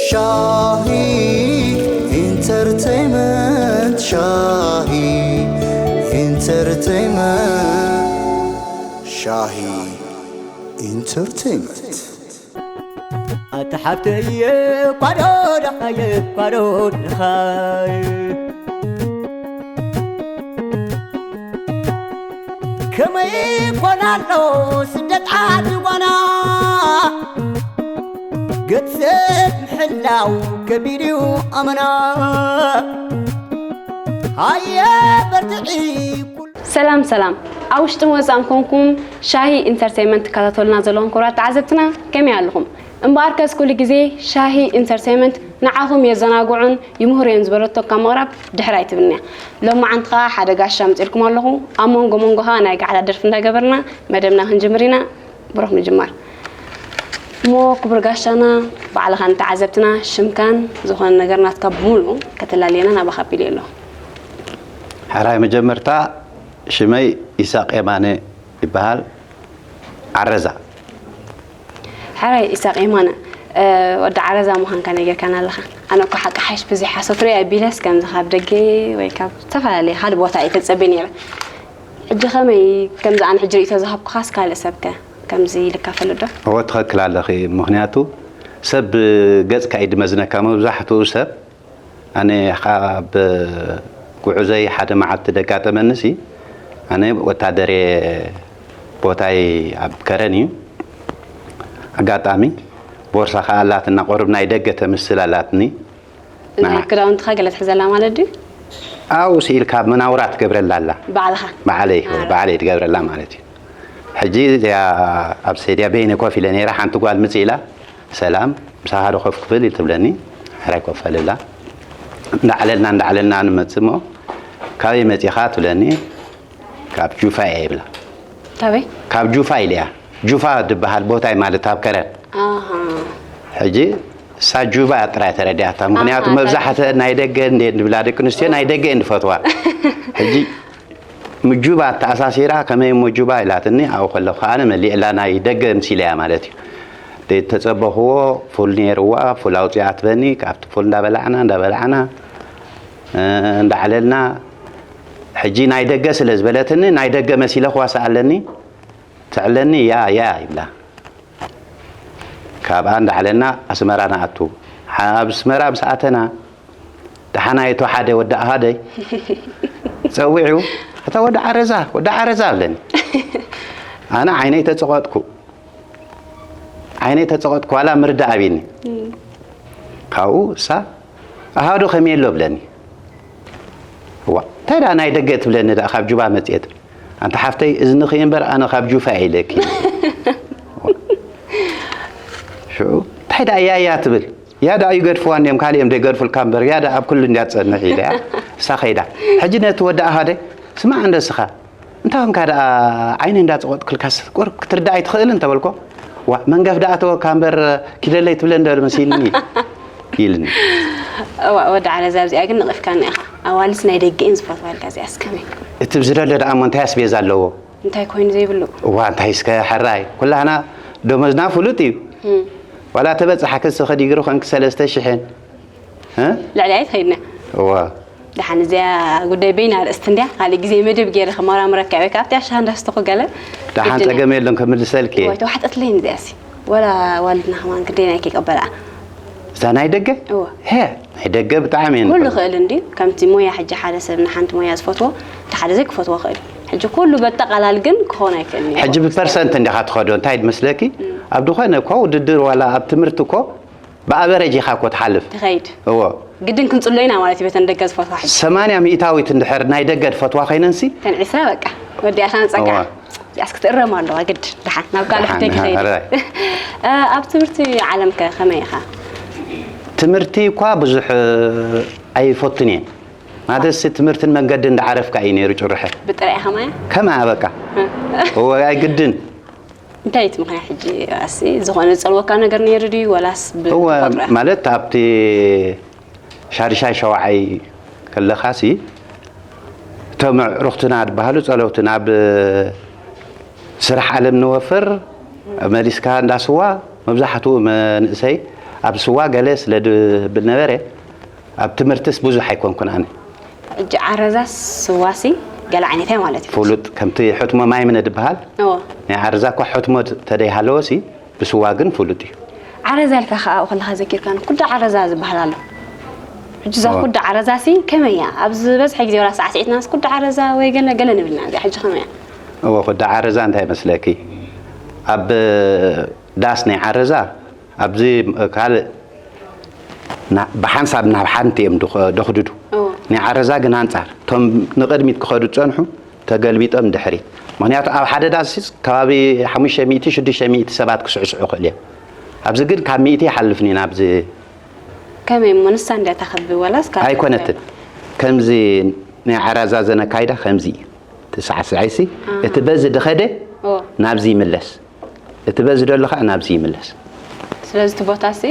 ሻሂ ኢንተርቴይመንት፣ ሻሂ ኢንተርቴይመንት፣ ሻሂ ኢንተርቴይመንት። ኣታ ሓፍተየ ኳዶ ደኻየ ኳዶ ደኻየ ከመይ ኮን ኣሎ ስደት ዓዲ ጓና ገጽ ምሕላው ከቢድ እዩ ኣመና ሃየ በርትዒ ኩሉ ሰላም ሰላም፣ ኣብ ውሽጥን ወፃእን ኮንኩም ሻሂ ኢንተርቴይመንት ትከታተሉና ዘለኹም ክቡራት ተዓዘብትና ከመይ ኣለኹም? እምበኣርከስ ኩሉ ግዜ ሻሂ ኢንተርቴይመንት ንዓኹም የዘናግዑን ይምህሩን ዝበለቶ ካብ ምቕራብ ድሕር ኣይትብልን እያ። ሎማዓንቲ ኸኣ ሓደ ጋሻ ኣምጺእልኩም ኣለኹ። ኣብ መንጎ መንጎ ኸኣ ናይ ጋዕላ ደርፊ እንዳገበርና መደብና ክንጅምር ኢና። ብሩኽ ምጅማር። እሞ ክቡር ጋሻና፣ ባዕልኻ ንተዓዘብትና ሽምካን ዝኾነ ነገር ናትካ ብምሉኡ ከተላልየና ናባኻ ኣቢለ ኣለኹ። ሕራይ መጀመርታ ሽመይ ኢሳቕ የማነ ይበሃል። ዓረዛ። ሕራይ ኢሳቕ የማነ፣ ወዲ ዓረዛ ምዃንካ ነጊርካና ኣለኻ። ኣነ እኮ ሓቂ ሓይሽ ብዙሕ ሓሶት ርእየ ኣቢለስ ከምዚ ካብ ደገ ወይ ካብ ዝተፈላለየ ካልእ ቦታ እየ ተጸብየ ነይረ። ሕጂ ከመይ ከምዚ ኣነ ሕጂ ርእይቶ ዝሃብኩኻስ ካልእ ሰብከ ከምዚ ይልካፈሉ ዶ? እወ ትኸክል ኣለኺ። ምኽንያቱ ሰብ ገጽካ እዩ ድመዝነካ። መብዛሕትኡ ሰብ ኣነ ካብ ጉዕዞይ ሓደ መዓልቲ ደጋጠመኒ ሲ ኣነ ወታደር እየ ቦታይ ኣብ ከረን እዩ ኣጋጣሚ ቦርሳ ከዓ ኣላትና ቆርብ ናይ ደገ ተምስል ኣላትኒ ናይ ክዳውንትኻ ገለ ትሕዘላ ማለት ድዩ? ኣብኡ ስኢልካ መናውራ ትገብረላ ኣላ ባዕልኻ ባዕለይ ባዕለይ ትገብረላ ማለት እዩ ሕጂ እዚኣ ኣብ ሰድያ በይነ ኮፍ ኢለ ነይራ ሓንቲ ጓል ምፅ ኢላ ሰላም ምሳኻ ዶ ኮፍ ክብል ትብለኒ። ሕራይ ኮፍ ኣልላ። እንዳዕለልና እንዳዕለልና ንመጽእ እሞ ካበይ መጺኻ ትብለኒ። ካብ ጁፋ እየ ይብላ። ካበይ? ካብ ጁፋ ኢለያ። ጁፋ ዝበሃል ቦታ እዩ ማለት ኣብ ከረን። ኣሃ። ሕጂ እሳ ጁባ ጥራይ ተረዲኣታ። ምክንያቱ ኣሃ፣ መብዛሕተ ናይ ደገ እንደ ንብላ ደቂ ኣንስትዮ ናይ ደገ እየን ዝፈትዋ። ሕጂ ምጁባ ኣተኣሳሲራ ከመይ እሞ ጁባ ኢላትኒ ኣብኡ ከለኹ ኣነ መሊእላ ናይ ደገ ምሲለያ ማለት እዩ ተፀበኽዎ ፉል ነይርዋ ፉል ኣውፅኣ ትበኒ ካብቲ ፉል እንዳበላዕና እንዳበላዕና እንዳዓለልና ሕጂ ናይ ደገ ስለ ዝበለትኒ ናይ ደገ መሲለ ክዋሳእ ኣለኒ ትዕለኒ ያ ያ ይብላ ካብኣ እንዳዕለና ኣስመራ ንኣቱ ኣብ ኣስመራ ምስ ኣተና ደሓና እቶ ሓደ ወዲ ኣሃደይ ፀዊዑ እታ ወዲ ዓረዛ ወዲ ዓረዛ ኣለኒ ኣነ ዓይነይ ተፀቐጥኩ ዓይነይ ተፀቐጥኩ ዋላ ምርዳእ ኣብኒ ካብኡ እሳ ኣሃዶ ከመይ ኣሎ ብለኒ ዋ እንታይ ደኣ ናይ ደገ ትብለኒ ደኣ ካብ ጁባ መፅኤ ትብል ኣንታ ሓፍተይ እዝንኺ እምበር ኣነ ካብ ጁፋ እየ ኢለኪ ሽዑ እንታይ ደኣ እያ እያ ትብል ያዳ እዩ ገድፍዋ እንዲም ካልኦም ደይ ገድፉልካ እምበር ያዳ ኣብ ኩሉ እንዲያ ትፀንሕ ኢለ እያ እሳ ከይዳ ሕጂ ነቲ ወዲ ኣሃደ ስማዕ እንደ ስኻ እንታይ ኾንካ ደኣ ዓይነ እንዳ ፀቆጥክልካስ ቁርብ ክትርዳእ ኣይትኽእልን ተበልኮ ዋ መንገፍ ደኣ ተወካ እምበር ኪደለይ ትብለ እንደ መሲልኒ ኢልኒ እዋ ወዲ ዓረዛ ኣብዚኣ ግን ነቒፍካኒ ኢኻ ኣዋልስ ናይ ደገ እየን ዝፈትዋ ኢልካ እዚኣስ ከመይ እቲ ብዝደሎ ደኣ እሞ እንታይ ኣስቤዛ ኣለዎ እንታይ ኮይኑ ዘይብሉ እዋ እንታይ እስከ ሕራይ ኩላህና ደሞዝና ፍሉጥ እዩ ዋላ ተበፅሓ ክስኺ ዲግሪ ኮንክ ሰለስተ ሽሕን ልዕሊ ኣይትኸይድና እዋ ደሓን እዚኣ ጉዳይ በይና ኣርእስቲ እንድያ ካልእ ግዜ መደብ ገይረ ከመራምረካ ወይ ካብቲ ኣሻ እንዳስተኹ ገለ ደሓን ጸገም የለን ከምልሰልኪ እየ ተዋሕጠትለይን እዚኣሲ ወላ ዋልድና ከማን ክንደይ ናይ ከይቀበልኣ እዛ ናይ ደገ እዋ ሄ ናይ ደገ ብጣዕሚ እየን ኩሉ ዝፈትዋ። ክእል እንዲ ከምቲ ሞያ ሕጂ ሓደ ሰብ ንሓንቲ ሞያ ዝፈትዎ እቲ ሓደ ዘይክፈትዎ ክእል ሕጂ ኩሉ በጠቓላል ግን ክኾን ኣይክእልን እዩ ሕጂ ብፐርሰንት እንዲኻ ትኸዶ እንታይ መስለኪ ኣብ ዝኾነ እኮ ውድድር ዋላ ኣብ ትምህርቲ እኮ ብኣቨረጅ ኢኻ እኮ ትሓልፍ ትኸይድ እዎ ግድን ክንፅሎ ኢና ማለት እዩ በተን ደገ ዝፈትዋ ሕጂ ሰማንያ ሚእታዊት እንድሕር ናይ ደገ ትፈትዋ ኮይነንሲ ተን ዒስራ በቃ ወዲኣኻ ንፀግዓ እዋ እዚኣስ ክትእረም ኣለዋ ግድ ደሓን ናብ ካልእ ደሓን፣ ሕቶይ ክኸይድ እየ። ሕራይ። እ፣ ኣብ ትምህርቲ ዓለም ከ ከመይ ኢኻ ትምህርቲ እኳ ብዙሕ እ፣ ኣይፈቱን እየ ማለትሲ ትምህርትን መንገድን እንዳዓረፍካ እዩ ነይሩ ጭርሐ ብጥራይ ኢኻ ማያ ከመይ ኣበቃ እወ ኣይ ግድን እንታይ እቲ ምኽንያት ሕጂ ኣሲ ዝኾነ ዝፀልወካ ነገር ነይሩ ድዩ ወላስ ብ- እወ ብቆጥራ? ማለት ኣብቲ ሻድሻይ ሸውዓይ ከለኻሲ እቶም ኣዕሩኽትና ዝበሃሉ ጸለውቲ ናብ ስራሕ ዓለም ንወፍር መሊስካ እንዳስዋ መብዛሕትኡ መንእሰይ ኣብ ስዋ ገለ ስለ ድብል ነበረ፣ ኣብ ትምህርትስ ብዙሕ ኣይኮንኩን ኣነ። ሕጂ ዓረዛ ስዋሲ ገለ ዓይነት እያ ማለት እዩ። ፍሉጥ ከምቲ ሕትሞ ማይ ምነ ድበሃል፣ እዎ። ናይ ዓረዛ እኳ ሕትሞ ተደይሃለወሲ ብስዋ ግን ፍሉጥ እዩ። ዓረዛ ኢልካ ከኣ ኣብኡ ከለኻ ዘኪርካኒ ኩዳ ዓረዛ ዝበሃል ኣሎ። ሕጂ እዛ እዎ። ኩዳ ዓረዛ ሲ ከመይ እያ? ኣብ ዝበዝሐ ግዜ ወላ ሳዕስዒትናስ ኩዳ ዓረዛ ወይ ገለ ገለ ንብል ኢና። እዚኣ ሕጂ ከመይ እያ? እዎ፣ ኩዳ ዓረዛ እንታይ መስለኪ? ኣብ ዳስ ናይ ዓረዛ ኣብዚ ካልእ ና- ብሓንሳብ ናብ ሓንቲ እዮም ድኸ- ደኽድዱ። እዎ። ናይ ዓረዛ ግን ኣንጻር እቶም ንቕድሚት ክኸዱ ዝጸንሑ ተገልቢጦም ድሕሪት። ምኽንያቱ ኣብ ሓደ ዳስ ከባቢ ሓሙሽተ ሚእቲ ሽዱሽተ ሚእቲ ሰባት ክስዕስዑ ይኽእሉ እዮም። ኣብዚ ግን ካብ ሚእቲ ይሓልፍን እዩ ናብዚ ከመይ እሞ ንሳ እንድያ ታኸቢ ወላስ ካብ ኣይኮነትን። ከምዚ ናይ ዓራዛ ዘነካይዳ ከምዚ እዩ። ትሳዕስዐይሲ እቲ በዚ ድኸደ ኦ። ናብዚ ይምለስ፣ እቲ በዚ ደሎ ከዓ ናብዚ ይምለስ። ስለዚ እቲ ቦታሲ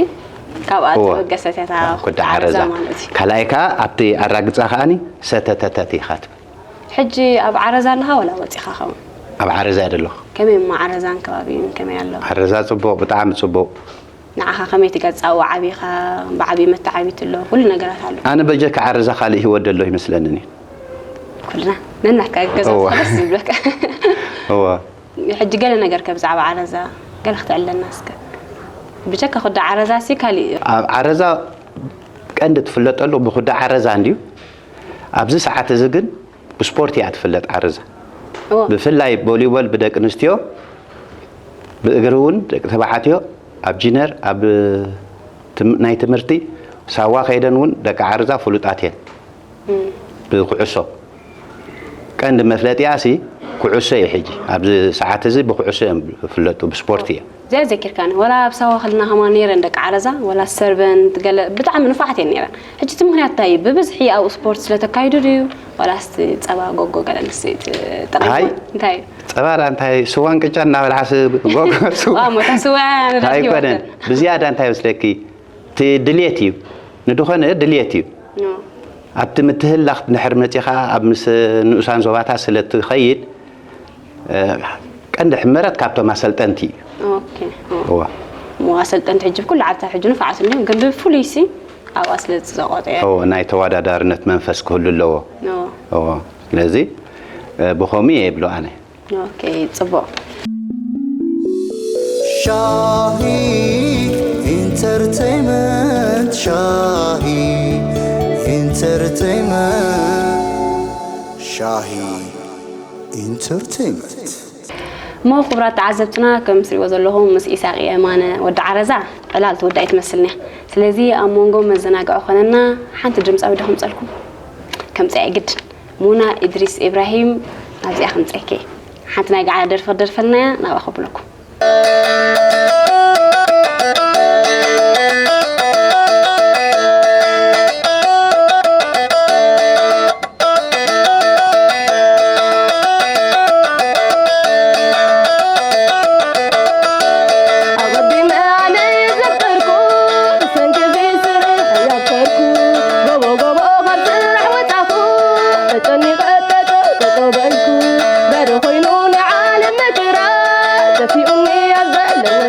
ካብኣ እወ። ተበገሰት እያ እታ ኩዳ ዓረዛ ማለት እዩ። ካልኣይ ከዓ ኣብቲ ኣራግፃ ከዓኒ ሰተተተት ኢኻ ትብል። ሕጂ ኣብ ዓረዛ ኣለኻ ወላ ወፂኻ ኸውን? ኣብ ዓረዛ እየ ደለኹ። ከመይ እሞ ዓረዛን ከባቢኡን ከመይ ኣሎ? ዓረዛ ፅቡቕ፣ ብጣዕሚ ፅቡቕ። ንዓኻ ከመይ ትገልፃ? ኣብኡ ዓቢኻ ብዓብዪ መተዓቢት ኣሎ፣ ኩሉ ነገራት ኣሎ። ኣነ በጀካ ዓረዛ ካልእ ህይወት ደሎ ይመስለንን እዩ። ኩልና ነናካ ገዛ እወ። ደስ ዝብለካ። እወ። ሕጂ ገለ ነገር ከ ብዛዕባ ዓረዛ ገለ ክትዕለና እስከ። ብጀካ ኩዳ ዓረዛ ሲ ካሊእ እዩ። ኣብ ዓረዛ ቀንዲ ትፍለጠሉ ብኩዳ ዓረዛ እንድዩ። ኣብዚ ሰዓት እዚ ግን ብስፖርት እያ ትፍለጥ ዓረዛ። እወ። ብፍላይ ቮሊቦል ብደቂ ኣንስትዮ፣ ብእግሪ እውን ደቂ ተባዕትዮ ኣብ ጂነር ኣብ ትም- ናይ ትምህርቲ ሳዋ ከይደን እውን ደቂ ዓረዛ ፍሉጣት እየን። ብኩዕሶ ቀንዲ መፍለጢኣሲ ኩዕሶ እዩ። ሕጂ ኣብዚ ሰዓት እዚ ብኩዕሶ እዮም ዝፍለጡ፣ ብስፖርት እዮም። እዚኣ ዘኪርካኒ ወላ ኣብ ሳዋ ከለና ከማን ነይረን ደቂ ዓረዛ ወላ ሰርበንት ገለ ብጣዕሚ ንፉዓት እየን ነይረን። ሕጂ እቲ ምክንያት እንታይ እዩ? ብብዝሒ ኣብኡ ስፖርት ስለተካይዱ ድዩ? ወላ ስቲ ፀባ ጎጎ ገለ ንስቲ ጠቒሙ ኣይ። እንታይ እዩ? ፀባ ዳ እንታይ ስዋን ቅጫን እናበልዓስ ጎጎ ስዋ ዋ ሞታ ስዋ ንዳት ኣይኮነን። ህይወት። ብዝያዳ እንታይ መስለኪ? እቲ ድልየት እዩ፣ ንድኾነ ድልየት እዩ። ኖ። ኣብቲ ምትህላኽ ድሕር መፂኻ ኣብ ምስ ንኡሳን ዞባታት ስለ ትኸይድ፣ እ፣ ቀንዲ ሕመረት ካብቶም ኣሰልጠንቲ እዩ። ኦኬ። ኦ። እዋ። እሞ ኣሰልጠንቲ ሕጂ ብኩሉ ዓድታት ሕጂ ንፉዓት እንዲዮም፣ ግን ብፍሉይ ሲ ኣብኣ ስለ ዝዘቆጠ እየ። እዎ፣ ናይ ተወዳዳርነት መንፈስ ክህሉ ኣለዎ። ኖ። እዎ። ስለዚ፣ እ፣ ብኸምኡ እየ ይብሎ ኣነ። ኦኬ፣ ጽቡቕ። ሻሂ ኢንተርቴይመንት፣ ሻሂ ኢንተርቴይመንት፣ ሻሂ ኢንተርቴይመንት። እሞ ክቡራት ተዓዘብትና፣ ከም ትሪእዎ ዘለኹም ምስ ኢሳቕ የማነ ወዲ ዓረዛ ዕላል ትውዳእ ኣይትመስልን እያ። ስለዚ ኣብ መንጎ መዘናግዒ ኮነና ሓንቲ ድምፃዊ ዶ ከምፀልኩም? ከምፅኣ ግድን። ሙና ኢድሪስ ኢብራሂም ኣብዚኣ ከምፀኪ። ሓንቲ ናይ ጋዕላ ደርፊ ክደርፈልና እያ፣ ናብኣ ከብለኩም። ኣቐዲመ ኣነ ዘፍቀርኩ ብሰንኪ እዚ ስራሕ ያፍቀርኩ ጎቦ ጎቦ ካብ ስራሕ ወጻኹ ተጨኒቐ ጠጠው ጠጠው በልኩ በሪ ኮይኑ ንዓለም መከራ ጠፊኡኒ ኣብ ዘለወ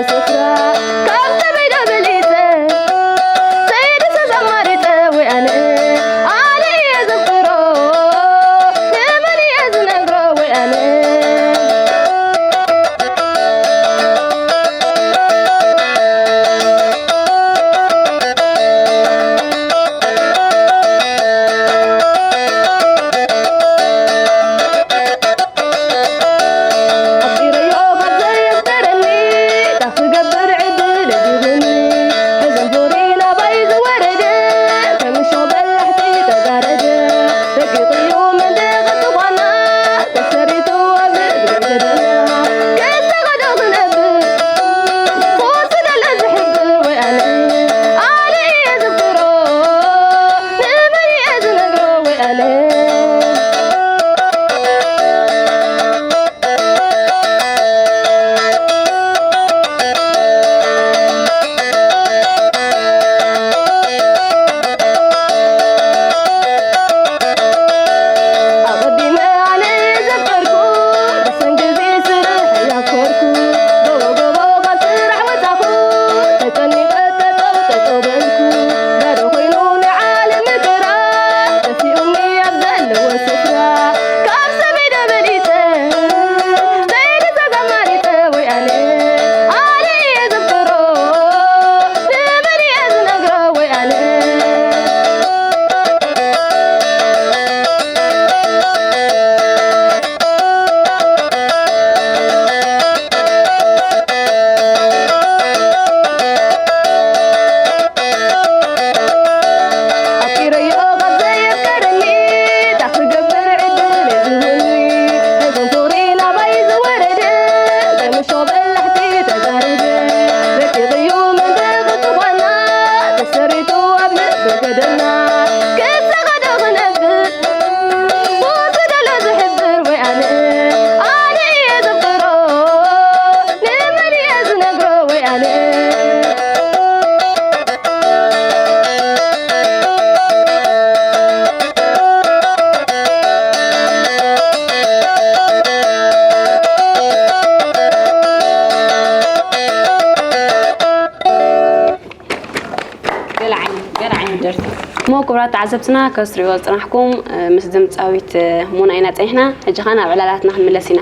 ደርፊ። እሞ ክቡራት ተዓዘብትና፣ ከስትሪእዎ ዝጽናሕኩም፣ እ፣ ምስ ድምጻዊት፣ እ፣ ሙና ኢና ጸኒሕና። ሕጂ ኸኣ ናብ ዕላላትና ክንምለስ ኢና።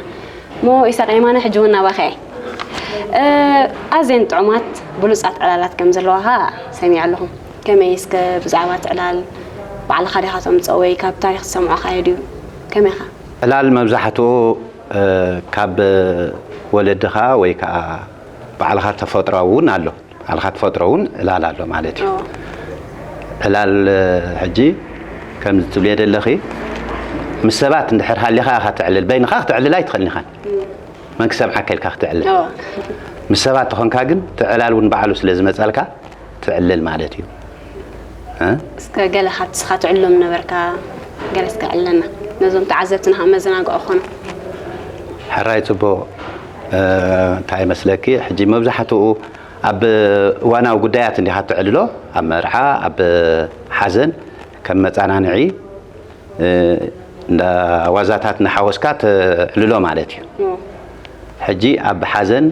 እሞ ኢሳቕ የማነ፣ ሕጂ እውን ናባኻ እየ። እ፣ ኣዝየን ጥዑማት ብሉጻት ዕላላት ከም ዘለዋ ኸኣ ሰሚዐ ኣለኹ። ከመይ እስከ ብዛዕባ እቲ ዕላል ባዕልኻ ዲኻ ተምጽኦ ወይ ካብ ታሪኽ ዝሰምዖ ኸኣ ድዩ? ከመይ ኢኻ? ዕላል መብዛሕትኡ፣ እ፣ ካብ ወለድኻ ወይ ከኣ ባዕልኻ ተፈጥሮኣዊ እውን ኣሎ። ባዕልኻ ትፈጥሮ እውን ዕላል ኣሎ ማለት እዩ። ኦ። ዕላል፣ እ፣ ሕጂ ከምዚ ትብልዮ ዘለኺ፣ ምስ ሰባት እንድሕር ሃሊኻ ኢኻ ትዕልል። በይንኻ ክትዕልል ኣይትኽእልን ኢኻን። እም። መን ክሰምዓካ ኢልካ ክትዕልል? ኦ። ምስ ሰባት ተኾንካ ግን፣ እቲ ዕላል እውን ባዕሉ ስለ ዝመጻልካ ትዕልል ማለት እዩ። እ? እስከ ገለ ካብቲ ንስኻ ትዕልሎም ነበርካ፣ ገለ እስከ ዕልለና። ነዞም ተዓዘብትና ከኣ መዘናግዒ ክኾኑ። ሕራይ ጽቡቕ። እ፣ እንታይ ይመስለኪ፣ ሕጂ መብዛሕትኡ ኣብ እዋናዊ ጉዳያት እንዲኻ ትዕልሎ፣ ኣብ መርዓ፣ ኣብ ሓዘን፣ ከም መጸናንዒ፣ እ፣ እንዳ ዋዛታት እናሓወስካ ተዕልሎ ማለት እዩ። ኦ። ሕጂ ኣብ ሓዘን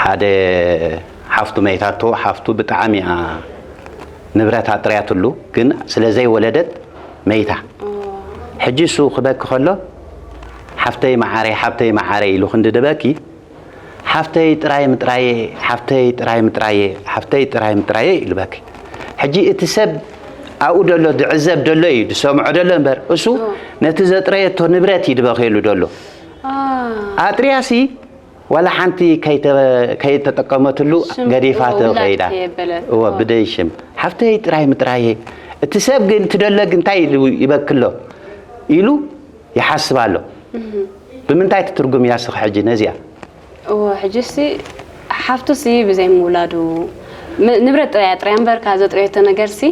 ሓደ ሓፍቱ መይታቶ፣ ሓፍቱ ብጣዕሚ እያ ንብረት ኣጥርያትሉ፣ ግን ስለ ዘይወለደት መይታ። ኦ። ሕጂ እሱ ክበኪ ከሎ፣ "ሓፍተይ መዓረይ፣ ሓፍተይ መዓረይ" ኢሉ ክንዲ ድበኪ፣ "ሓፍተይ ጥራይ ምጥራየ፣ ሓፍተይ ጥራይ ምጥራየ፣ ሓፍተይ ጥራይ ምጥራየ" ኢሉ በኪ። ሕጂ እቲ ሰብ ኣብኡ ደሎ፣ ድዕዘብ ደሎ እዩ፣ ድሰምዖ ደሎ እምበር፣ እሱ ኦ። ነቲ ዘጥረየቶ ንብረት እዩ ድበኽየሉ ደሎ። አ። ኣጥርያሲ ዋላ ሓንቲ ከይተ-፣ ከይተጠቀመትሉ ሽም ገዲፋቶ ውላድ ከይዳ። ከየበለት። እወ፣ ኦ። ብደይ ሽም። "ሓፍተይ ጥራይ ምጥራየ። እቲ ሰብ ግን፣ እቲ ደሎ ግን እንታይ ኢሉ ይበክሎ?" ኢሉ ይሓስብ ኣሎ። እህ። ብምንታይ ትትርጉም እያ እስኺ ሕጂ ነዚኣ? እወ፣ ሕጂ ሲ ሓፍቱ ሲ ብዘይ ምውላዱ ም-፣ ንብረት ጥራይ እያ ጥራይ እምበር፣ ካብ ዘጥረየቶ ነገር ሲ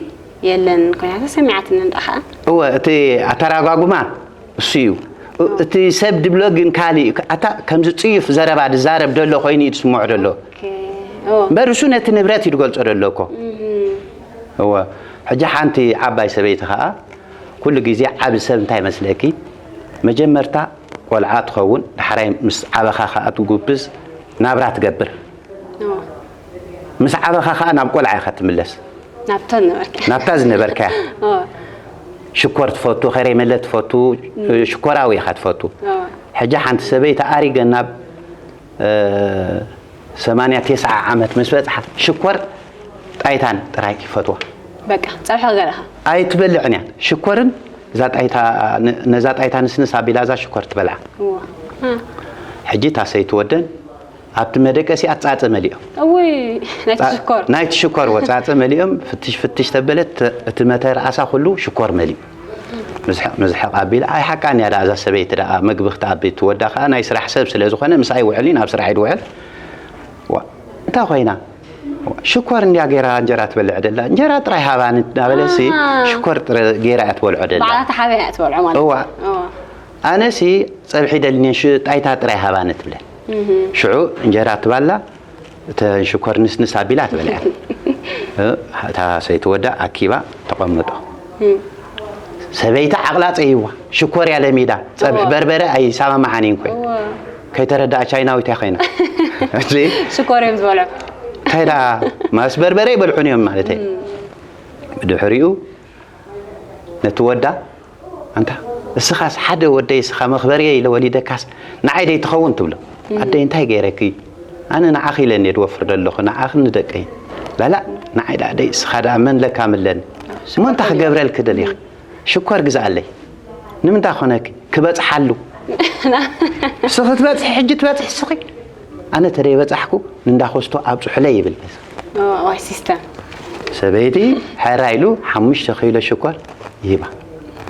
የለን ኮይና ተሰሚዓትኒ እንዳ ኸዓ። እወ፣ እቲ ኣተራጓጉማ እሱ እዩ። እ-፣ ኦ። እቲ ሰብ ድብሎ ግን ካልእ፣ ኣታ ከምዚ ጽዩፍ ዘረባ ድዛረብ ደሎ ኮይኑ እዩ ዝስምዖ ደሎ። ኦኬ። ኦ። እምበር እሱ ነቲ ንብረት እዩ ዝገልጾ ደሎ እኮ። እህ። እወ። ሕጂ ሓንቲ ዓባይ ሰበይቲ ኸኣ ኩሉ ግዜ ዓቢ ሰብ እንታይ መስለኪ? መጀመርታ ቆልዓ ትኸውን፣ ዳሕራይ ምስ ዓበኻ ኸኣ ትጉብዝ ናብራ ትገብር። ኦ። ምስ ዓበኻ ኸኣ ናብ ቆልዓ ኢኻ ትምለስ። ናብታ ዝነበርካያ። ናብታ ዝነበርካያ። ኦ። ሽኮር ትፈቱ፣ ከሬመለ ትፈቱ፣ እም። ሽኮራዊ ኢኻ ትፈቱ። ኦ። ሕጂ ሓንቲ ሰበይቲ ኣሪገ ናብ፣ እ፣ ሰማንያ ተስዓ ዓመት ምስ በጽሓ ሽኮር ጣይታን ጥራይ ይፈትዋ። በቃ፣ ጸብሒ ገለኻ። ኣይትበልዕን እያ። ሽኮርን እዛ ጣይታ፣ ን-፣ ነዛ ጣይታ ንስንስ ኣቢላ እዛ ሽኮር ትበልዓ። እዋ። እ። ሕጂ እታ ሰይቲ ወደን ኣብቲ መደቀሲኣ ጻጸ መሊኦም። እውይ፣ ናይቲ ጻ-፣ ሽኮር። ናይቲ ሽኮር ወጻጸ መሊኦም፣ ፍትሽ ፍትሽ ተበለት፣ እቲ መተርኣሳ ኩሉ ሽኮር መሊኡ። ምዝሕቕ ምዝሕቕ ኣቢላ፣ ኣይ ሓቃን እያ ደኣ እዛ ሰበይቲ ደኣ፣ መግቢ ክትኣቢ ትወዳ ከኣ ናይ ስራሕ ሰብ ስለ ዝኾነ፣ ምስኣ ይውዕል እዩ፣ ናብ ስራሕ እዩ ዝውዕል። ዋ፣ እንታይ ኮይና? ዋ፣ ሽኮር እንድያ ገይራ እንጀራ ትበልዕ ደላ፣ እንጀራ ጥራይ ሃባኒ እናበለሲ፣ ኣሃ። ሽኮር ጥረ-፣ ገይራ እያ ትበልዖ ደላ። ባዕላ ተሓቢኣ እያ ትበልዖ ማለት እዋ። እዩ። እዋ። ኣነሲ ጸብሒ ደልኒ ሽ-፣ ጣይታ ጥራይ ሃባኒ ትብለን። እህ። ሽዑ እንጀራ ትባላ፣ እተን ሽኮር ንስንስ ኣቢላ ትበልዐን። እ፣ እታ ሰይቲ ወዳ ኣኪባ ተቐምጦ። እም። ሰበይቲ ዓቕላ ጸይዋ፣ ሽኮር እያ ለሚዳ፣ ጸብሒ እዋ። በርበረ ኣይሰማማዓን እኮ። እዋ። ከይተረድኣ ቻይናዊት እያ ኮይና። እዚ ሽኮር እዮም ዝበልዑ። እንታይ ደኣ፣ ማስ በርበረ ይበልዑን እዮም ማለተይ። እም። ብድሕሪኡ ነቲ ወዳ፣ "ኣንታ፣ እስኻስ ሓደ ወደይ፣ እስኻ መኽበርየ ኢለ ወሊደካስ ንዓይ ደይ ትኸውን?" ትብሎ። እም። "ኣደይ፣ እንታይ ገይረኪ? ኣነ ንዓኺ ኢለ እንድየ ድወፍር ዘለኹ፣ ንዓኽን ንደቀይን። ላላ፣ ንዓይ ደኣ ደይ፣ እስኻ ደኣ መን ለካ ምለኒ? እሞ እንታይ ክገብረልኪ ደሊኺ? ሽኮር ግዝኣለይ። ንምንታይ ኮነኪ? ክበጽሓሉ። እስኺ ትበጽሒ፣ ሕጂ ትበጽሒ እስኺ?" ኣነ ተደይ በጻሕኩ ንእንዳ ኮስቶ ኣብጽሑለይ ይብል። ኦ፣ ዋይ ሲስተም። ሰበይቲ ሕራ ኢሉ ሓሙሽተ ኪሎ ሽኮር ይህባ።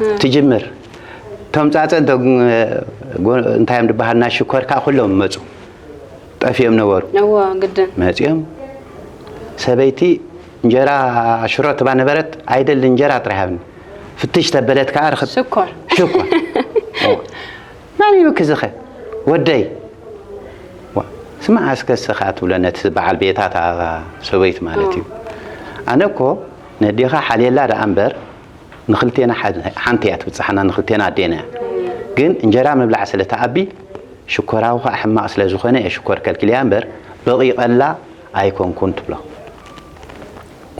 እም። ትጅምር። እቶም ጻጸ እንተ-፣ ጎ-፣ እንታይ እዮም ዝበሃል፣ ናይ ሽኮር ከኣ ኩሎም መጹ። ጠፊኦም ነበሩ። እዎ፣ ግድን። መጺኦም፣ ሰበይቲ እንጀራ ሽሮ ትባ ነበረት፣ "ኣይደልን፣ እንጀራ ጥራይ ሃብኒ።" ፍትሽ ተበለት ከኣ ርኽብ። ሽኮር። ሽኮር። መን እዩ ክዝኸ? ወደይ። ዋ፣ ስማዕ እስከ እስኻ ትብሎ ነቲ በዓል ቤታ እታ ሰበይቲ ማለት እዩ። ኣነ እኮ ነዴኻ ሓልየላ ደኣ እምበር ንኽልቴና ሓ-፣ ሓንቲ እያ ትብጽሓና፣ ንኽልቴና ኣዴና እያ። ግን እንጀራ ምብላዕ ስለ ትኣቢ ሽኮራዊ ኸኣ ሕማቕ ስለ ዝኾነ እየ ሽኮር ከልኪለያ እምበር በቒቐላ ኣይኮንኩን ትብሎ።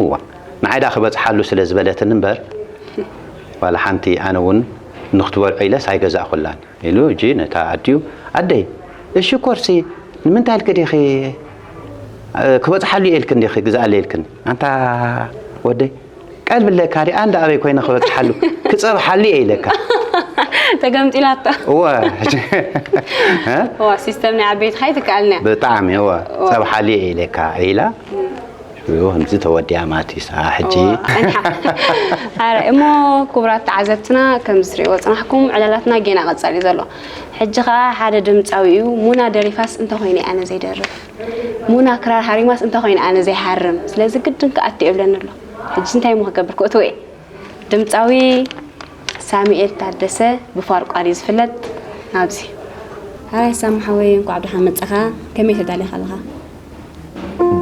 እዋ፣ ንዓይ ደኣ ክበጽሓሉ ስለ ዝበለትኒ እምበር፣ ዋላ ሓንቲ ኣነ እውን ንክትበልዖ ኢለስ ኣይገዛእኩላን ኢሉ። እጂ ነታ ኣዲኡ፣ ኣደይ፣ እሺ ኮርሲ ንምንታይ ኢልኪ ዲኺ፣ እ፣ ክበጽሓሉ እየ ኢልክን ዲኺ ግዝኣለይ ኢልክን? ኣንታ ወደይ፣ ቀልብለካ ዲኣ እንዳ ኣበይ ኮይነ ክበጽሓሉ፣ ክጸብሓሉ እየ ኢለካ። ተገምጢላቶ። እወ፣ ሕጂ፣ እ? ዋ ሲስተም ናይ ዓበይትኻ ይትከኣልና። ብጣዕሚ እወ፣ እወ። ጸብሓሉ እየ ኢለካ ኢላ። ሽዑ ከምዚ ተወዲኣ ማለት እዩ። ሰዓ ሕጂ እወ፣ ኣንሓ። ኣረ፣ እሞ ክቡራት ተዓዘብትና፣ ከም ዝትሪእዎ ጽናሕኩም፣ ዕላላትና ጌና ቀጻሊ እዩ ዘሎ። ሕጂ ኸኣ ሓደ ድምጻዊ እዩ፣ ሙና ደሪፋስ እንተኾይነ ኣነ ዘይደርፍ፣ ሙና ክራር ሃሪማስ እንተኾይነ ኣነ ዘይሃርም፣ ስለዚ ግድን ክኣቱ የብለኒ ኣሎ። ሕጂ እንታይ እሞ ክገብር ክእትዎ እየ? ድምጻዊ ሳሙኤል ታደሰ ብፋርቋ ድዩ ዝፍለጥ? ናብዚ። ሓራይ ሳሙ ሓወይ፣ እንኳዕ ብደሓን መጻኻ። ከመይ ተዳሊኻ ኣለኻ?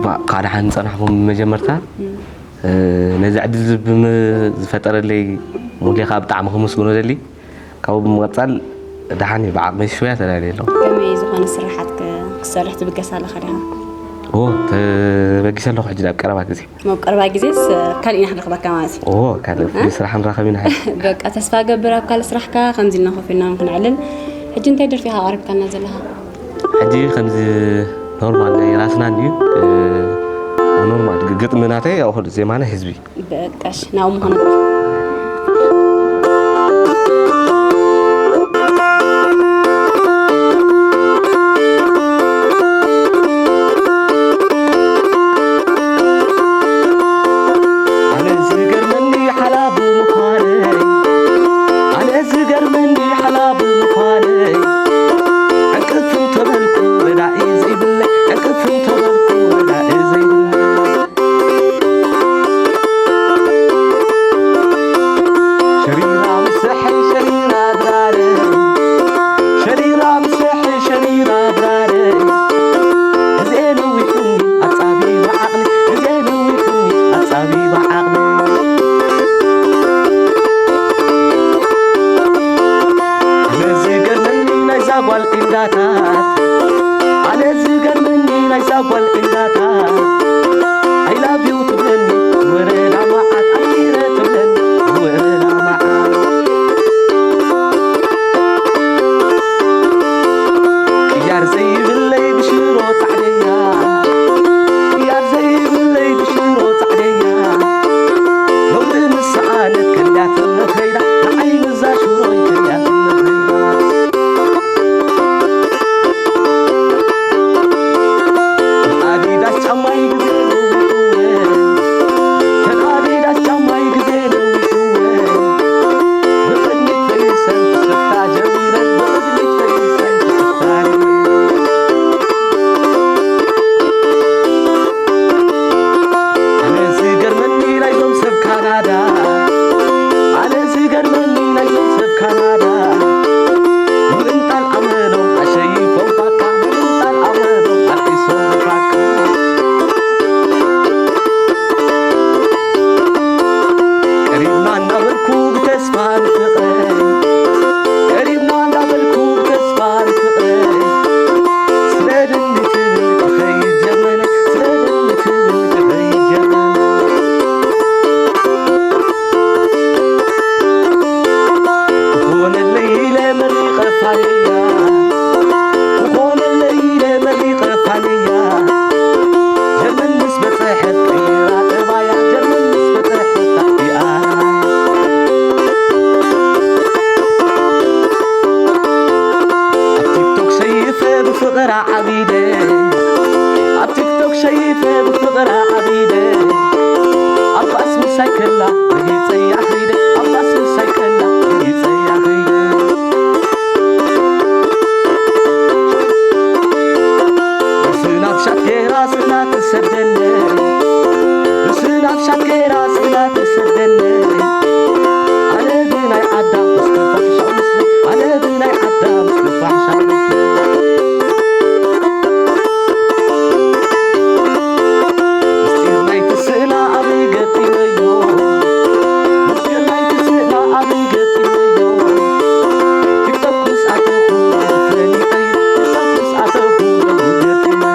ባ- ካብ ደሓን ዝጸናሕኩም መጀመርታ፣ እ፣ ነዚ ዕድል ዝብም- ዝፈጠረለይ ሙሌኻ ብጣዕሚ ክምስግኖ ደሊ። ካብኡ ብምቕጻል ደሓን እዩ፣ ብዓቕመይ ሽውያ ተዳልየ ኣለኹ። ከመይ ዝኾነ ስራሓት ከ ክትሰርሕ ትብገስ ኣለኻ ዲኻ? ኦ፣ ተበጊሰ ኣለኹ ሕጂ ኣብ ቀረባ ግዜ። ኣብ ቀረባ ግዜስ ካልእ ኢና ክንረኽበካ ማለት እዩ። ኦ፣ ካልእ ፍሉይ ስራሕ ንራኸብ ኢና ሕጂ። በቃ ተስፋ ገብር ኣብ ካልእ ስራሕካ ከምዚ ኢልና ኮፍ ኢልና እውን ክንዕልል። ሕጂ እንታይ ደርፊ ኢኻ ኣቕሪብካና ዘለኻ? ሕጂ ከምዚ ኖርማል ናይ ራስና እንድዩ፣ እ፣ ኖርማል ግ- ግጥሚ ናተይ፣ ያው ዜማ ናይ ህዝቢ። በቃሽ፣ ናብኡ ምኾነ። ኣነ ዝገርመኒ ሓላቡ ምዃነይ፣ ኣነ ዝገርመኒ ሓላቡ ምዃነይ፣ ዕንቅፍን ተበልኩ ረዳኢ ዘይብለይ፣ ዕንቅፍን ተበልኩ ረዳኢ ዘይብለይ። ሸሪራ ምስሐይ ሸሪራ ድራረይ፣ ሸሪራ ምስሐይ ሸሪራ ድራረይ፣ ግዜ ነዊሑኒ ኣጻቢ ብዓቕሊ፣ ግዜ ነዊሑኒ ኣጻቢ ብዓቕሊ። ኣነ ዝገርመኒ ናይዛ ጓል ዒንዳታት፣ ኣነ ዝገርመኒ ናይዛ ጓል ዒንዳታት፣ I love you ትብለኒ ወረዳ መዓት፣ ኣይረ ትብለኒ ወረዳ መዓት። ቅያር ዘይብለይ ብሽሮ ጻዕደያ፣ ቅያር ዘይብለይ ብሽሮ ጻዕደያ። ሎሚ ምስ ሰኣነት ከልያትኒ ኸይዳ፣ ንዓይ ምዛ ሽሮይ ከልያትኒ ኸይዳ። ኣዲዳስ ጫማይ ግዜ ነዊሕወ፣ ኣዲዳስ ጫማይ ግዜ ነዊሕወ። ብቕድሚት ፈይሰን ክስታ ጀሚረን፣ ብቕድሚት ፈይሰን ክስታ ጀሚረን። ኣነ ዝገርመኒ ናይዞም ሰብ ካናዳ፣ ኣነ ዝገርመኒ ናይዞም ሰብ ካናዳ፣ ምእንታን ኣመሎም ኣሸይፎም ፋካ፣ ምእንታን ኣመሎም ኣልቂሶም ፋካ። ቀሪብና እናበልኩ ብተስፋ ንፍቕረይ፣ ቀሪብና እናበልኩ ብተስፋ ንፍቕረይ፣ ስደድኒ ትብል ክኸይድ ጀርመነይ፣ ስደድኒ ትብል ክኸይድ ጀርመነይ። ክኾነለይ ኢለ መሪቐ ፋነያ፣ ክኾነለይ ኢለ መሪቐ ፋነያ። ጀርመን ምስ በጽሐት ቀይራ ጠባያ፣ ጀርመን ምስ በጽሐት ታኪኣ። ኣብ ቲክቶክ ሰይፈ ብፍቕራ ዓቢደ፣ ኣብ ቲክቶክ ሰይፈ ብፍቕራ ዓቢደ። ኣብ ባስ ምሳይ ከላ ረጊጸያ ኸይደ፣ ኣብ ባስ ምሳይ ከላ ረጊጸያ ኸይደ። ብስናብ ሻት ገይራ ስእላ ትሰደለይ፣ ብስናብ ሻት ገይራ ስእላ ትሰደለይ። ኣነ ብናይ ዓዳ ምስትፋሕ ሻው ምስለይ፣ ኣነ ብናይ ዓዳ ምስትፋሕ ሻው ምስለይ። ምስጢር ናይቲ ስእላ ኣበይ ገጢመዮ? ምስጢር ናይቲ ስእላ ኣበይ ገጢመዮ? ቲክቶክ ምስ ኣተኹ ፈሊጠዮ፣ ቲክቶክ ምስ ኣተኹ ገጢመዮ።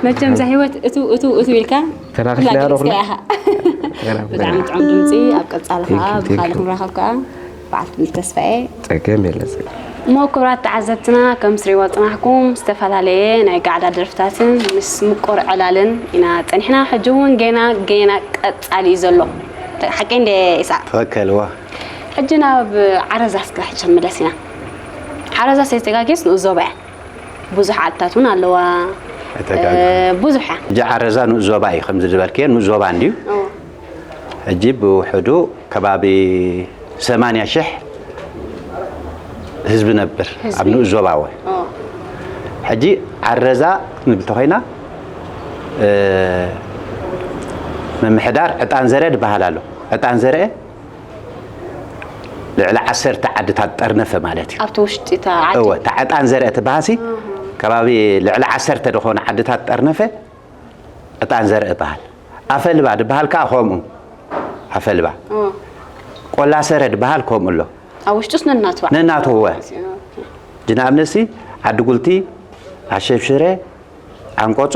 መቸም እዛ ህይወት እቱ እቱ እቱ ኢልካ ተናኺስና ኩላ ዶ ኩላ? ገለጽካያ ኢኻ። ተናኺስና። ብጣዕሚ ጥዑም ድምፂ። ኣብ ቀጻሊ ከዓ Thank you, thank ብኻልእ you። ክንራኸብ ከዓ በዓል ፍልልት ተስፋዬ። ጸገም የለ ጸገም። እሞ ክቡራት ተዓዘብትና፣ ከም ስሪዎ ጽናሕኩም ዝተፈላለየ ናይ ጋዕዳ ደርፍታትን ምስ ምቁር ዕላልን ኢና ጸኒሕና። ሕጂ እውን ገና ገና ቀጻሊ እዩ ዘሎ። ሓቂ እንደ ኢሳቅ? ትኽክል እዋ። ሕጂ ናብ ዓረዛ እስከ ሕጂ ክንምለስ ኢና። ዓረዛ ሰይተጋጌስ ንኡስ ዞባ እያ። ብዙሕ ዓድታት እውን ኣለዋ። ኣይተጋግዩ። እ፣ ብዙሕ እያ። ሕጂ ዓረዛ ንኡስ ዞባ እዩ ከምዚ ዝበልክዮ ንኡስ ዞባ እንድዩ። ኦ፣ ሕጂ ብውሕዱ ከባቢ ሰማንያ ሽሕ ህዝቢ ነብር ህዝቢ። ኣብ ንኡስ ዞባ እወ። ኦ፣ ሕጂ ዓረዛ ክንብል ተኾይና እ፣ ምምሕዳር ዕጣን ዘርአ ዝበሃል ኣሎ። ዕጣን ዘርአ ልዕሊ ዓሰርተ ዓድታት ጠርነፈ ማለት እዩ። ኣብቲ ውሽጢ እታ ዓዲ። እወ እታ ዕጣን ዘርአ ትበሃሲ ከባቢ ልዕሊ ዓሰርተ ዝኾነ ዓድታት ጠርነፈ ዕጣን ዘርአ ይበሃል። ኣፈልባ ዝበሃል ከዓ ከምኡ ኣፈልባ ኦ፣ ቆላ ሰረ ዝበሃል ከምኡ ኣሎ። ኣብ ውሽጡስ ነናቱ በዓል። ነናቱ እወ። ኦኬ። ጅናብነሲ ዓዲ ጉልቲ፣ ኣሸብሽረ፣ ዓንቆጾ፣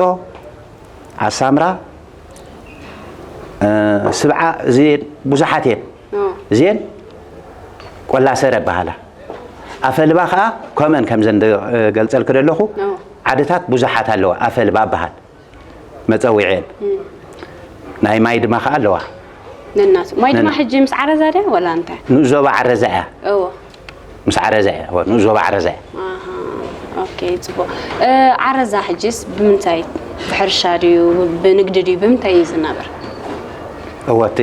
ኣሳምራ፣ እ፣ ስብዓ እዚኤን ብዙሓት እየን። ኦ፣ እዚኤን ቆላ ሰረ በሃላ። ኣፈልባ ከዓ ከምአን ከምዘን ደ- ገልጸልክ ዘለኹ ኦ። ዓድታት ብዙሓት ኣለዋ። ኣፈልባ በሃል መጸዊዐን። ናይ ማይ ድማ ከዓ ኣለዋ። ነናቱ። ማይ ድማ ነና- ሕጂ ምስ ዓረዛ ድያ ወላ እንታይ? ንኡስ ዞባ ዓረዛ እያ። እዎ። ምስ ዓረዛ እያ። እወ፣ ንኡስ ዞባ ዓረዛ እያ። ኣሃ፣ ኦኬ፣ ጽቡቕ። እ፣ ዓረዛ ሕጂስ ብምንታይ? ብሕርሻ ድዩ? ብንግዲ ድዩ? ብምንታይ እዩ ዝናበር? እወ፣ እቲ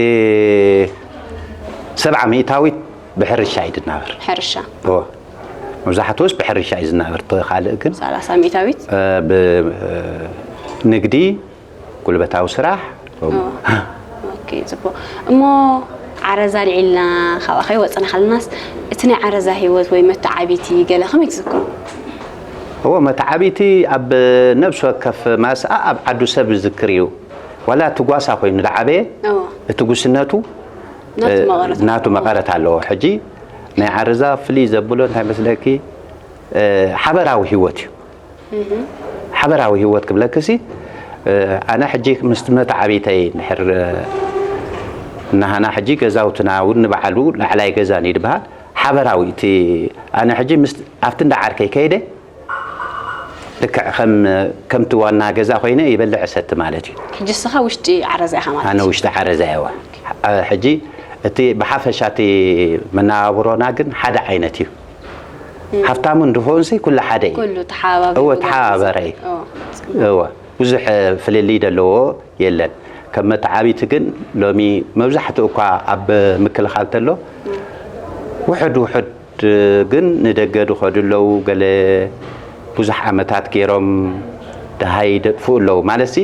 ሰብዓ ሚእታዊት ብሕርሻ እዩ ዝናበር። ሕርሻ። እወ፣ መብዛሕትኡስ ብሕርሻ እዩ ዝናበር። እቲ ካልእ ግን ሰላሳ ሚእታዊት? እ፣ ብ እ፣ ንግዲ፣ ጉልበታዊ ስራሕ። ኦ፣ ኦኬ፣ ጽቡቕ። እሞ ዓረዛ ልዒልና ካብኣ ከይወጽና ከለናስ እቲ ናይ ዓረዛ ህይወት ወይ መተዓቢቲ ገለ ከመይ ትዝክሩ? እዎ፣ መተዓቢቲ ኣብ ነብሲ ወከፍ ማስኣ ኣብ ዓዱ ሰብ ዝዝክር እዩ። ዋላ እቲ ጓሳ ኮይኑ ዝዓበየ እዎ። እቲ ጉስነቱ ናቱ እ፣ መቐረት ናቱ ኣለዎ። መቐረት ኣለዎ። ሕጂ ናይ ዓረዛ ፍልይ ዘብሎ እንታይ መስለኪ? እ፣ ሓበራዊ ህይወት እዩ። ሓበራዊ ህይወት ክብለክሲ እ፣ ኣነ ሕጂ ምስቲ መተዓቢተይ እንድሕር እ፣ እናሃና ሕጂ ገዛውትና እውን ንበዓሉ ላዕላይ ገዛን እዩ ዝበሃል። ሓበራዊ እቲ ኣነ ሕጂ ምስ ኣብቲ እንዳ ዓርከይ ከይደ ልክዕ ከም ከምቲ ዋና ገዛ ኮይነ ይበልዕ ሰቲ ማለት እዩ። ሕጂ እስኻ ውሽጢ ዓረዛ ኢኻ ማለት ኣነ እዩ። ውሽጢ ዓረዛ እየዋ። ሕጂ እቲ ብሓፈሻ እቲ መነባብሮና ግን ሓደ ዓይነት እዩ። ሃብታሙ እንድኾንሲ ኩሉ ሓደ እዩ። ኩሉ ተሓባቢሩ እወ ገዛ ተሓባበረ እዩ። እዎ። እወ ብዙሕ ፍልልይ ዘለዎ የለን። ከም መተዓቢቲ ግን ሎሚ መብዛሕትኡ እኳ ኣብ ምክልኻል ተሎ ውሕድ ውሕድ ግን ንደገ ዝኸዱ ኣለዉ። ገለ ብዙሕ ዓመታት ገይሮም ደሃይ ደጥፍኡ ኣለዉ። ማለትሲ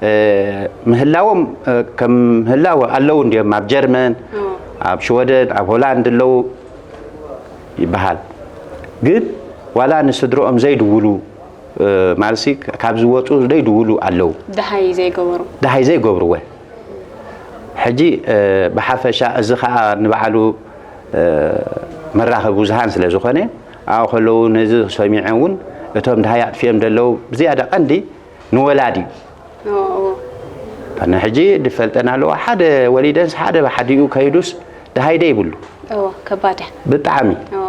እ፣ ምህላዎም እ፣ ከም ምህላው ኣለዉ እንዲዮም ኣብ ጀርመን ኣብ ሽወደን ኣብ ሆላንድ ኣለዉ ይበሃል። ግን ዋላ ንስድርኦም ዘይድውሉ እ፣ ማለትሲ ካብ ዝወፁ ዘይድውሉ ኣለዉ። ደሃይ ዘይገበሩ። ደሃይ ዘይገብርወ። ሕጂ እ፣ ብሓፈሻ እዚ ከዓ ንባዕሉ እ፣ መራኸቢ ብዙሃን ስለ ዝኾነ ኣብኡ ከለዉ ነዚ ሰሚዖም እውን እቶም ደሃይ ኣጥፊኦም ዘለዉ ብዝያዳ ቀንዲ ንወላዲ እዩ። ኦ፣ ኦ። ኣነ ሕጂ ድፈልጠን ኣለዋ ሓደ ወሊደንስ ሓደ ብሓዲኡ ከይዱስ ደሃይ ደይብሉ እዎ፣ ከባድ እያ። ብጣዕሚ። እዎ።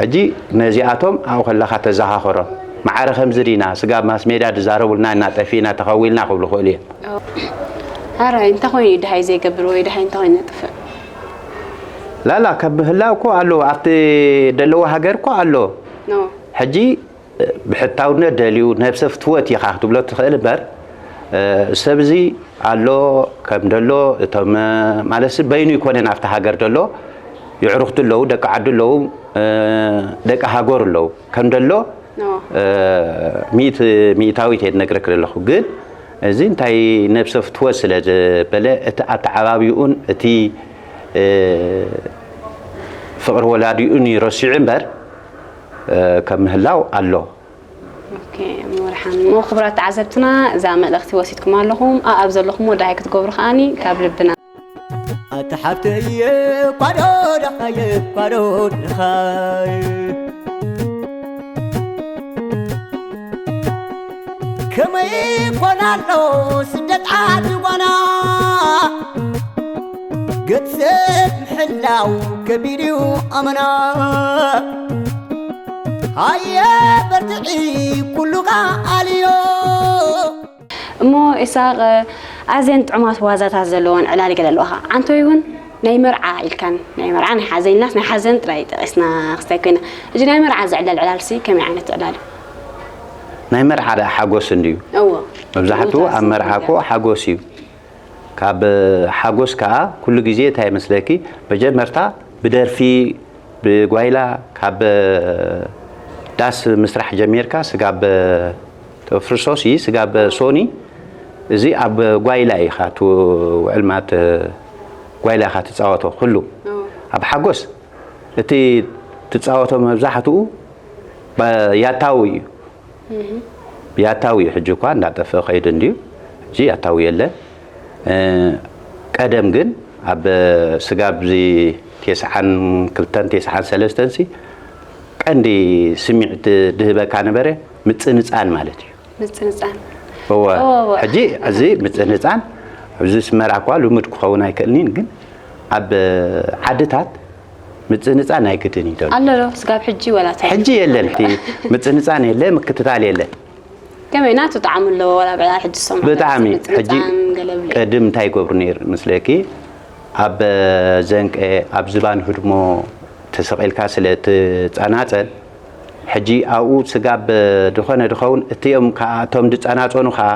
ሕጂ ነዚኣቶም ኣብኡ ከለኻ ተዘኻኸሮም። ማዕረ ከምዚ ዲና ስጋብ ማስ ሜድያ ድዛረቡልና እና ጠፊእና ተኸዊልና ክብሉ ክእሉ እዮም። እዎ። ሕራይ እንታይ ኮይኑ እዩ ደሃይ ዘይገብር ወይ ደሃይ እንታይ ኮይኑ የጥፍእ? ላላ ከም ምህላው እኮ ኣሎ ኣብቲ ደለዎ ሃገር እኮ ኣሎ። ኖ። ሕጂ ብሕታውነት ደልዩ ነብሰ ፍትወት ኢኻ ክትብሎ ትኽእል እምበር እ፣ ሰብ እዚ ኣሎ ከም ደሎ እቶም እ፣ ማለት በይኑ ይኮነን ኣብቲ ሃገር ደሎ የዕሩኽቱ ኣለዉ ደቂ ዓዱ ኣለዉ እ፣ ደቂ ሃገሩ ኣለዉ ከም ደሎ ኖ። እ፣ ሚእቲ ሚእታዊት እየ ዝነግረክ ዘለኹ ግን እዚ እንታይ ነብሰ ፍትወት ስለ ዝበለ እቲ ኣተዓባቢኡን እቲ እ፣ ፍቕሪ ወላዲኡን እዩ ረሲዑ እምበር እ፣ ከም ምህላው ኣሎ። ኦኬ፣ እሞ ደሓን። እሞ ክቡራት ተዓዘብትና እዛ መልእኽቲ ወሲድኩም ኣለኹም። ኣብ ዘለኹምዎ ደሃይ ክትገብሩ ከዓኒ ካብ ልብና። ኣታ ሓብተየ ኳዶ ደኻየ ኳዶ ደኻየ። ከመይ ይኮን ኣሎ ስደት ዓዲ ጓና፣ ገጽ ሰብ ምሕላው ከቢድ እዩ ኣመና። ሃየ በርትዒ ኩሉ ከኣልዮ። እሞ ኢሳቕ፣ ኣዝየን ጥዑማት ዋዛታት ዘለዎን ዕላል ገለ ኣለዋኻ። ዓንቶይ እውን ናይ መርዓ ኢልካን፣ ናይ መርዓ ናይ ሓዘን ኢልናስ ናይ ሓዘን ጥራይ ጠቒስና ክስታይ ኮይና። እዚ ናይ መርዓ ዝዕለል ዕላልሲ ከመይ ዓይነት ዕላል እዩ? ናይ መርዓ ደኣ ሓጎስ እንድዩ። እዎ። መብዛሕትኡ ኣብ መርዓ እኮ ሓጎስ እዩ። ካብ ሓጎስ ከዓ ኩሉ ግዜ እንታይ ይመስለኪ፣ መጀመርታ ብደርፊ፣ ብጓይላ፣ ካብ ዳስ ምስራሕ ጀሚርካ ስጋብ ተፍርሶሲ፣ ስጋብ ሶኒ፣ እዚ ኣብ ጓይላ ኢኻ ትውዕል ማለት፣ ጓይላ ኢኻ ትፃወቶ ኩሉ። ኣብ ሓጎስ እቲ ትፃወቶ መብዛሕትኡ ባ- ያታዊ እዩ። ያታዊ እዩ። ሕጂ እኳ እንዳጠፍአ ከይዱ እንድዩ። ሕጂ ያታዊ የለን። እ፣ ቀደም ግን ኣብ ስጋብ እዚ ቴስዓን ክልተን ቴስዓን ሰለስተን ሲ ቀንዲ ስምዒት ድህበካ ነበረ ምጽንጻን ማለት እዩ። ምጽንጻን። እወ። እወ፣ እወ። ሕጂ እዚ ምጽንጻን ኣብዚ ስመራ እኳ ልሙድ ክኸውን ኣይክእልኒን፣ ግን ኣብ ዓድታት ምጽንጻን ናይ ግድን እዩ። ኣሎ ዶ ስጋብ ሕጂ ወላ እንታይ? ሕጂ የለን። እቲ ምጽንጻን የለ፣ ምክትታል የለ። ከመይ ናቱ ጣዕሚ ኣለዎ ወላ ብዕላ ሕጂ ዝሰምዖ ብጣዕሚ ምጽንጻን ሕጂ ገለ ብለ። ቅድም እንታይ ይገብሩ ነይሩ ምስለኪ፣ ኣብ ዘንቀ ኣብ ዝባን ህድሞ ተሰቒልካ ስለ ትጸናጸን፣ ሕጂ ኣብኡ ስጋብ ዝኾነ ድኸውን እቲኦም ከኣ እቶም ዝጸናጸኑ ከኣ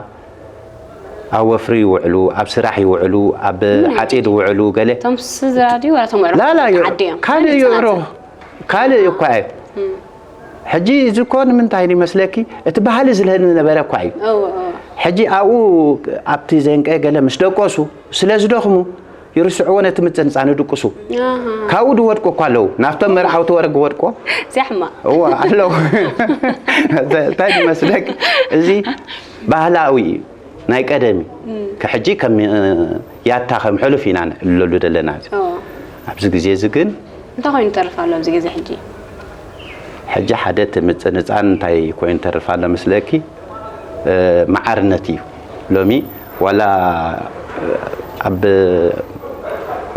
ኣብ ወፍሪ ይውዕሉ፣ ኣብ ስራሕ ይውዕሉ፣ ኣብ ዓጺድ ይውዕሉ ገለ እቶም ስድራ ድዩ ወላ እቶም ኣዕሩኽ ላላ እዩ ዓዲ እዮም? ካልእ መን ይእሮ ይጸናጸል? ካልእ እዩ እኳ እዩ። ሕጂ እዚ እኮ ንምንታይ ይመስለኪ፣ እቲ ባህሊ ዝለኒ ነበረ እኳ እዩ። እዎ፣ እዎ። ሕጂ ኣብኡ ኣብቲ ዘንቀ ገለ ምስ ደቀሱ ስለ ዝደኽሙ ይርስዕዎ፣ ነቲ ምጽንጻን ይድቅሱ። ኣሃ። ካብኡ ዝወድቁ እኳ ኣለዉ፣ ናብቶም መርዓውቲ ወረግ ወድቆ እዚኣ ሕማቕ። እዋ ኣለዉ። እንታይ ይመስለክ፣ እዚ ባህላዊ እዩ ናይ ቀደም እዩ። ከሕጂ ከም ያታ ከም ሕሉፍ ኢና ንዕልለሉ ዘለና። እዎ። ኣብዚ ግዜ እዚ ግን እንታይ ኮይኑ ይተርፍ ኣሎ ኣብዚ ግዜ ሕጂ? ሕጂ ሓደ እቲ ምጽንጻን እንታይ ኮይኑ ይተርፍ ኣሎ ምስለኪ፣ እ፣ መዓርነት እዩ። ሎሚ ዋላ፣ እ፣ ኣብ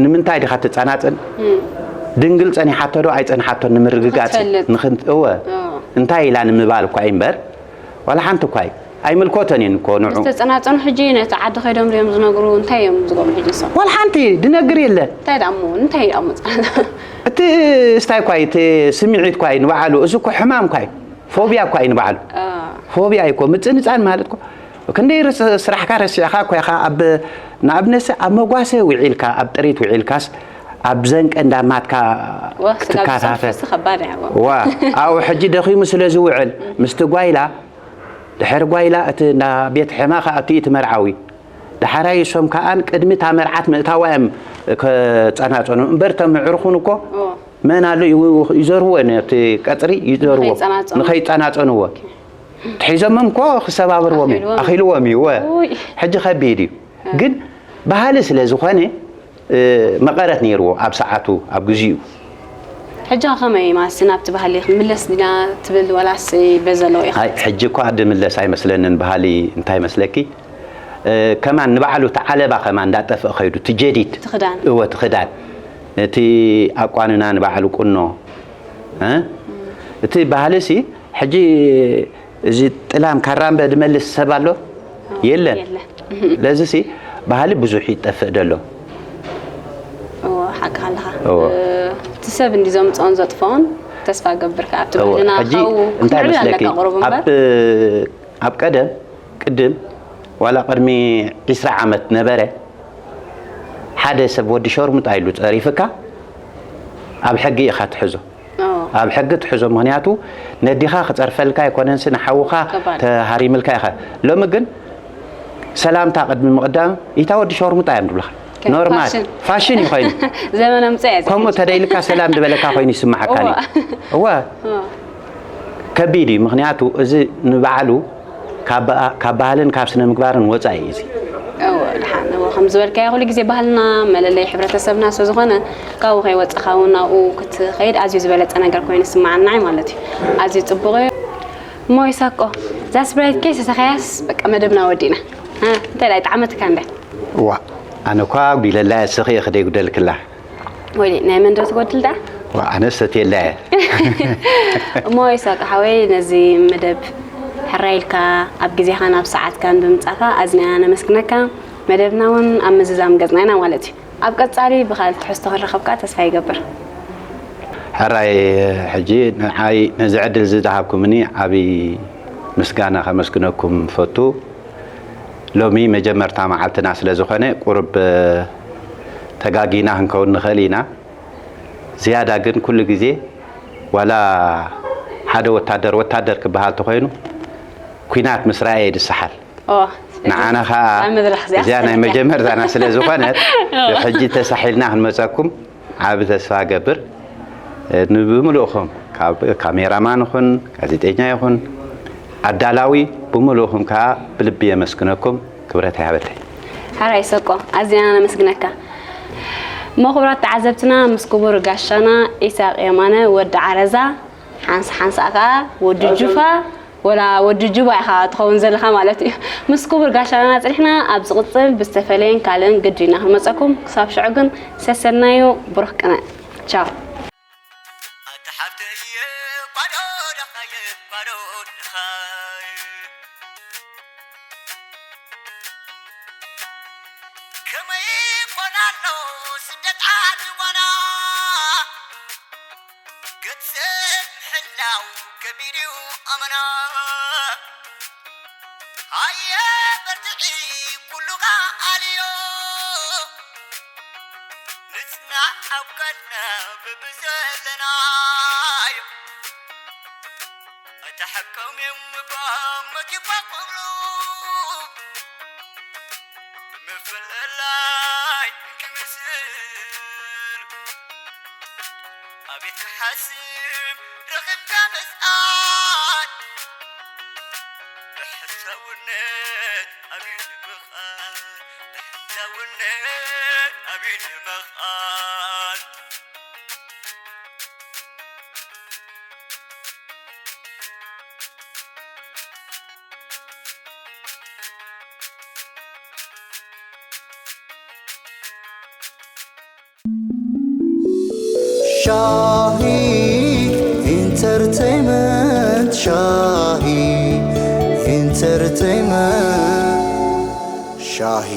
ንምንታይ ዲኻ ትጸናጽን፣ ድንግል ጸኒሓቶ ዶ ኣይጸንሓቶን ንምርግጋጽ ክትፈልጥ። ንኽን-፣ እወ፣ እዎ። እንታይ ኢላ ንምባል እኳ እዩ እምበር ዋላ ሓንቲ እኳ እዩ ኣይምልኮተን እየን እኮ ንዑ። ዝተጸናጸኑ ሕጂ ነቲ ዓዲ ከይዶም ድዮም ዝነግሩ? እንታይ እዮም ዝገብሩ ሕጂ ንሶም? ዋላ ሓንቲ ድነግር የለ። እንታይ ደኣ እሞ እንታይ ደኣ እሞ ጸናጸኑ? እቲ ስታይ እኳ እዩ፣ እቲ ስምዒት እኳ እዩ ንባዕሉ። እዚ እኮ ሕማም እኳ እዩ፣ ፎብያ እኳ እዩ ንባዕሉ። አ፣ ፎብያ እዩ እኮ። ምጽንጻን ማለት እኮ ክንደይ ርስ- ስራሕካ ረሲዕካ እኮ ኢኻ። ኣብ ንኣብነት ኣብ መጓሰ ውዒልካ፣ ኣብ ጥሪት ውዒልካስ ኣብ ዘንቀ እንዳማትካ ወ፣ ስጋብ ክትካታተ ዝጸንፍስ ከባድ እዩ። ዋ ኣብኡ ሕጂ ደኺሙ ስለ ዝውዕል ምስቲ ጓይላ፣ ድሕሪ ጓይላ እቲ እንዳ ቤት ሕማኻ ኣትዩ እቲ መርዓዊ። ዳሕራይ እሶም ከኣን ቅድሚ እታ መርዓት ምእታዋ እዮም ከጸናጸኑ እምበር፣ እቶም ኣዕሩኽን እኮ ኦ። መን ኣሎ ይው- ይዘርዎ ነቲ ቀጽሪ ይዘርዎ ንኸይጸናጸኑ። ንኸይጸናጸንዎ። ትሒዞሞም እኮ ክሰባብርዎም እዮም። ኣኺልዎም። ኣኺልዎም እዩ። እወ። ኡይ። ሕጂ ከቢድ እዩ። ግን ባህሊ ስለ ዝኾነ፣ እ፣ መቐረት ነይርዎ ኣብ ሰዓቱ፣ ኣብ ግዜኡ። ሕጂ ከመይ ማለት ናብቲ ባህሊ ክንምለስ ዲና ትብል ወላስ በዘለዎ ኢኻ? ኣይ፣ ሕጂ እኳ ድምለስ ኣይመስለንን። ባህሊ እንታይ መስለኪ? እ፣ ከማን ንባዕሉ እቲ ዓለባ ከማን እንዳጠፍአ ኸይዱ፣ እቲ ጀዲድ። እቲ ክዳን። እወ፣ እቲ ክዳን። እቲ ኣቋንና ንባዕሉ ቁኖ። እ? እቲ ባህሊ ሲ፣ ሕጂ እዚ ጥላም ካራምበ ድመልስ ሰብ ኣሎ? የለን። የለን። ለዚ ሲ፣ ባህሊ ብዙሕ ይጠፍእ ደሎ። እዎ፣ ሓቅኻ ኣለኻ። እዎ። እ፣ እቲ ሰብ እንዲ ዘምፅኦን ዘጥፍኦን ተስፋ ገብር ከኣ ኣብቲ እዎ፣ ባህልና ሕጂ ካብኡ እንታይ ክንዕብል መስለኪ? ኣለካ ቁሩብ እምበር። ኣብ፣ ኣብ ቀደም፣ ቅድም፣ ዋላ ቅድሚ ዒስራ ዓመት ነበረ፣ ሓደ ሰብ ወዲ ሸርሙጣ ኢሉ ጸሪፍካ፣ ኣብ ሕጊ ኢኻ ትሕዞ። እዎ። ኣብ ሕጊ ትሕዞ፣ ምኽንያቱ ነዲኻ ክጸርፈልካ ኣይኮነንሲ ንሓውኻ ከባድ። ተሃሪምልካ ኢኻ። ሎሚ ግን ሰላምታ ቅድሚ ምቕዳም፣ ኢታ ወዲ ሸርሙጣ እዮም ዝብልኻ። ከም ኖርማል። ፋሽን። ፋሽን እዩ ኮይኑ። ዘመን ኣምፅእ እያ ከምኡ ተደይልካ ሰላም ዝበለካ ኮይኑ ይስምዓካ እዩ። እዋ። እወ። እዎ። ከቢድ እዩ፣ ምኽንያቱ እዚ ንባዕሉ ካብ በ-፣ ካብ ባህልን ካብ ስነ ምግባርን ወፃኢ እዩ እዚ። እዎ፣ ደሓን። እዎ፣ ከም ዝበልካዮ ኩሉ ግዜ ባህልና መለለይ ሕብረተሰብና ስለ ዝኾነ ካብኡ ከይወፃኻ እውን ናብኡ ክትኸይድ ኣዝዩ ዝበለፀ ነገር ኮይኑ ይስምዓና እዩ ማለት እዩ። ኣዝዩ ፅቡቕ እዩ። እሞ ይሳቆ፣ እዛ ስፕራይት ኬስ ተሰኸያስ በቃ መደብና ወዲና። እ፣ እንታይ ላይ ጣዕመትካ እንደ? ዋ ኣነ እኳ ኣጉዲለላ እየ፣ ስኺ እየ ክደይጉደልክላ። ወይ ናይ መን ዶ ትጎድል ዳ? ዋ ኣነ ሰትየላ እየ። እሞ ይሳቅ ሓወይ፣ ነዚ መደብ ሕራይ ኢልካ ኣብ ግዜኻን ኣብ ሰዓትካን ብምጻኻ ኣዝና ነመስግነካ። መደብና እውን ኣብ ምዝዛም ገጽና ኢና ማለት እዩ። ኣብ ቀጻሊ ብኻልእ ትሕዝቶ ክንረኸብካ ተስፋ ይገብር። ሕራይ ሕጂ ንዓይ ነዚ ዕድል ዝደሃብኩምኒ ዓብዪ ምስጋና ከመስግነኩም ፈቱ። ሎሚ መጀመርታ መዓልትና ስለ ዝኾነ ቁርብ ተጋጊና ክንከውን ንኽእል ኢና። ዝያዳ ግን ኩሉ ግዜ ዋላ ሓደ ወታደር ወታደር ክበሃል ተኾይኑ ኩናት ምስ ረኣየ ድሰሓል። ንዓና ከዓ እዚኣ ናይ መጀመርታና ስለ ዝኾነት ሕጂ ተሳሒልና ክንመፀኩም ዓብ ተስፋ ገብር። ንብምልእኹም ካብ ካሜራማን ይኹን ጋዜጠኛ ይኹን ኣዳላዊ ብምልእኹም ከዓ ብልቢ የመስግነኩም። ክብረት ይሃበለይ። ሓራይ ሰቆ ኣዝና ነመስግነካ። እሞ ክቡራት ተዓዘብትና ምስ ክቡር ጋሻና ኢሳቅ የማነ ወዲ ዓረዛ ሓንሳ ሓንሳ ከዓ ወዲ ጁፋ ወላ ወዲ ጁባ ኢኻ ትኸውን ዘለኻ ማለት እዩ። ምስ ክቡር ጋሻና ጽኒሕና ኣብ ዝቕጽል ብዝተፈለየን ካልእን ግዲ ኢና ክንመጸኩም። ክሳብ ሽዑ ግን ሰሰናዩ ብሩኽ ቅነ። ቻው። ኣታ ሓፍተየ ጓዶ ደኻየ ጓዶ ደኻየ ከመይ ኮን ኣሎ ስደት ዓዲ ጓና ገንዘብ ምሕላው ከቢድ እዩ ኣመና ሃየ በርትዒ ኩሉ ከኣልዮ ንፅናዕ ኣብ ካልና በብዘለናዮ ኣይተሓከም እዮም እባ መቲባ ክብሉ ብምፍልላይ ክምስል ኣቤት ክሓስብ ረኺብካ ምስኣል ብሕሳውነት ኣቤት ንምኽኣል ብሕሳውነት ኣቤት ንምኽኣል ሻሂ ኢንተርቴይመንት ሻሂ ኢንተርቴይመንት ሻሂ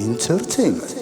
ኢንተርቴይመንት